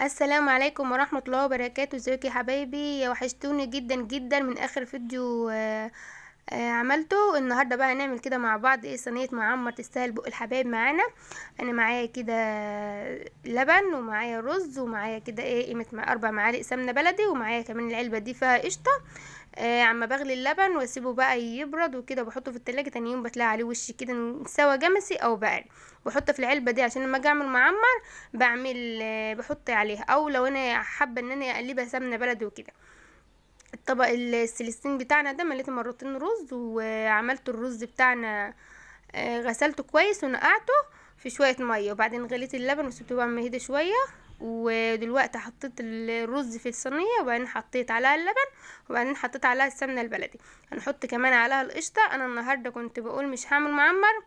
السلام عليكم ورحمة الله وبركاته. ازيكم يا حبايبي؟ وحشتوني جدا جدا من اخر فيديو عملته النهارده. بقى هنعمل كده مع بعض ايه صينية معمر تستاهل بق الحبايب معانا. انا معايا كده لبن، ومعايا رز، ومعايا كده ايه قيمة 4 معالق سمنه بلدي، ومعايا كمان العلبة دي فيها قشطه. عم بغلي اللبن واسيبه بقى يبرد وكده، بحطه في التلاجة. تاني يوم بتلاقي عليه وش كده سوا جمسي او بقري، بحطه في العلبة دي عشان لما اجي اعمل معمر بعمل بحط عليها، او لو انا حابة ان انا اقلبها سمنه بلدي وكده. الطبق السلستين بتاعنا ده مليته مرتين رز، وعملت الرز بتاعنا غسلته كويس ونقعته في شوية مية، وبعدين غليت اللبن وسبته بقى اما يهدى شوية. ودلوقتي حطيت الرز في الصينية، وبعدين حطيت عليها اللبن، وبعدين حطيت عليها السمنة البلدي. هنحط كمان عليها القشطه. انا النهارده كنت بقول مش هعمل معمر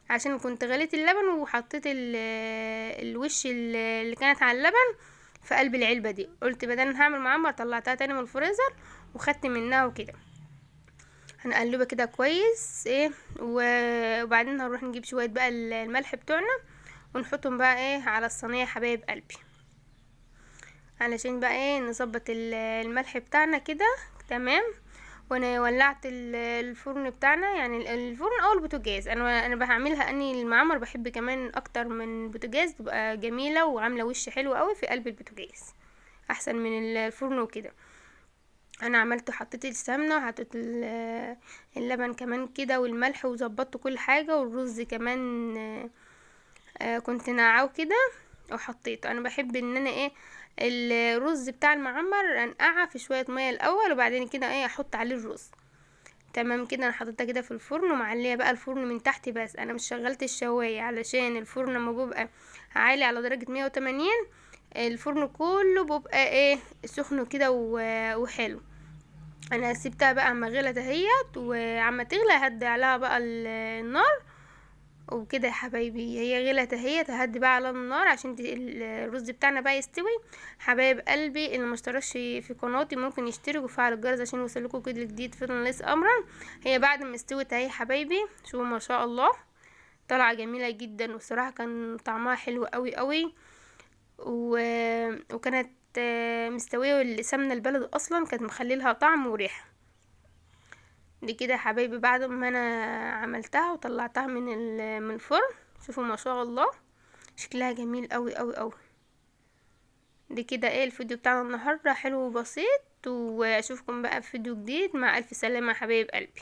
عشان كنت غليت اللبن وحطيت الوش اللي كانت على اللبن في قلب العلبة دي، قلت بدل هعمل معمر طلعتها تاني من الفريزر وخدت منها وكده. هنقلبها كده كويس ايه، وبعدين هنروح نجيب شوية بقى الملح بتوعنا ونحطهم بقى ايه على الصينية حبايب قلبي، علشان بقى ايه نظبط الملح بتاعنا كده تمام. وانا ولعت الفرن بتاعنا، يعني الفرن او البوتاجاز. انا بعملها اني المعمر بحب كمان اكتر من البوتاجاز، تبقى جميلة وعامله وش حلو قوي في قلب البوتاجاز احسن من الفرن وكده. انا عملت حطيت السمنة وحطيت اللبن كمان كده والملح، وظبطت كل حاجة، والرز كمان كنت نقعاه كده وحطيته. انا بحب ان انا ايه الرز بتاع المعمر انقعه في شوية مية الاول، وبعدين كده ايه احط عليه الرز تمام كده. انا حطيتها كده في الفرن ومعليه بقى الفرن من تحت بس، انا مش شغلت الشوايه علشان الفرن لما بيبقى عالي على درجه 180 الفرن كله بيبقى ايه سخن كده وحلو. انا سبتها بقى اما غلت اهيت، وعما تغلى هدي عليها بقى النار وكده يا حبايبي. هي غلت اهي، تهدي بقى على النار عشان الرز بتاعنا بقى يستوي. حبايب قلبي اللي ما اشتركش في قناتي ممكن يشترك ويفعل الجرس عشان يوصلكوا كل جديد فضلا ليس امرا. هي بعد ما استوت اهي حبايبي، شوفوا ما شاء الله طالعه جميلة جدا، والصراحة كان طعمها حلو قوي قوي، وكانت مستوية، والسمنه البلد اصلا كانت مخلي لها طعم وريحه. دي كده يا حبايبي بعد ما انا عملتها وطلعتها من الفرن، شوفوا ما شاء الله شكلها جميل قوي قوي قوي. دي كده ايه الفيديو بتاعنا النهارده، حلو وبسيط، واشوفكم بقى في فيديو جديد. مع الف سلامه يا حبايب قلبي.